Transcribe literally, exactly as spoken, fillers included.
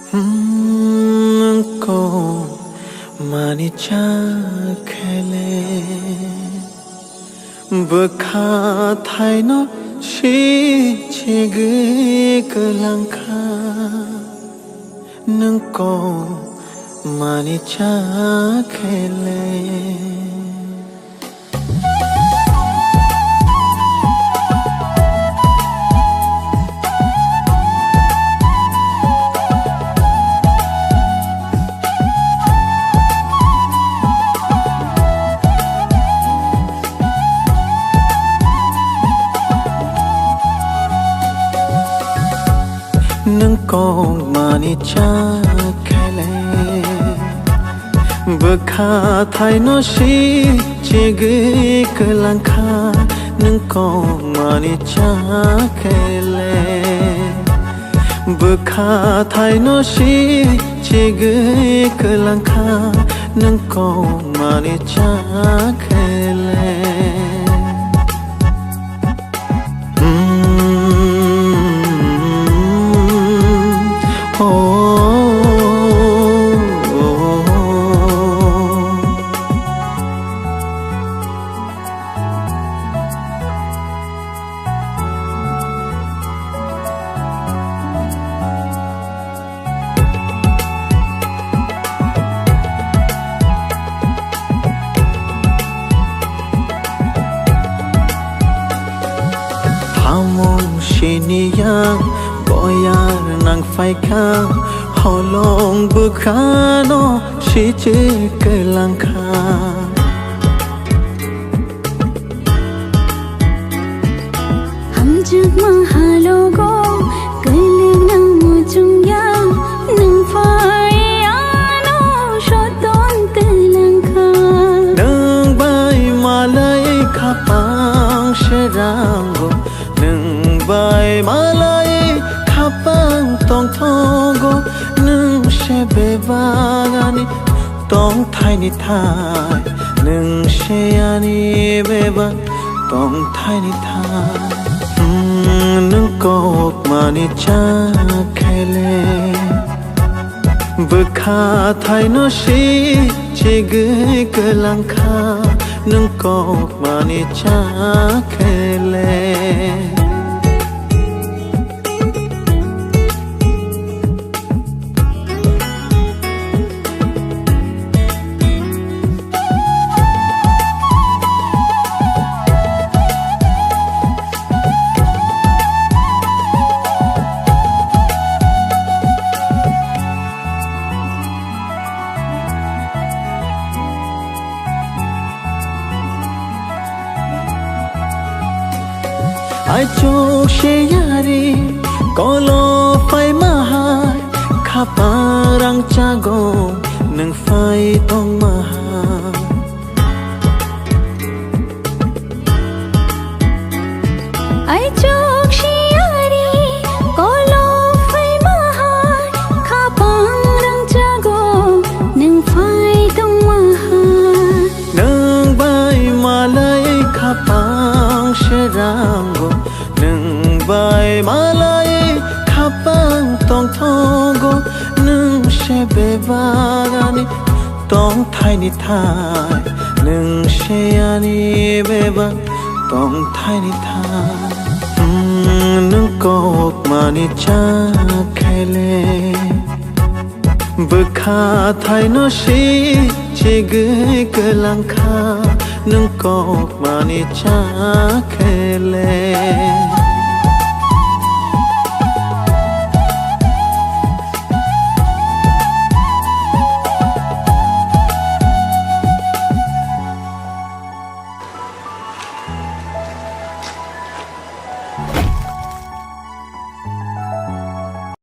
Hmm, nwng kok mani cha khe le bwkha thaino si chigwi kwlang kha. Nwng kok mani cha khe le. Nwng kok mani cha khe le bwkha thaino si chigwi kwlang kha. Nwng kok mani cha khe le bwkha thaino si chigwi kwlang kha. Nwng kok mani cha khe le. Hamung sini yang boyar nang phaikha, holong bwkhano sichi kwlang kha. Hamjakma halogo kwlwng nang muchung ya, nwng phai ano soton kwlang kha. Nwng bai malai khapang serango, nwng bai malai khapang tongthogo, nwng se bebak ani tongthaini thai, nwng se ani bebak tongthaini thai. Hmm, nwng kok mani cha khe le bwkha thaino si chigwi kwlang kha. Nwng kok mani cha khe le. Aichuk se yari kolo phai ma hai, khapang rang chago nwng phai tong ma hai. Aichuk se yari kolo phai ma hai, khapang rang chago nwng phai tong ma hai. Nwng bai malai khapang serango, nwng bai malai khapang tongthogo, nwng se bebak ani tongthaini thai, nwng se ani bebak tongthaini thai. Hmm, nwng kok mani cha khe le. Bwkha thaino si chigwi kwlang kha, nwng kok mani cha khe le.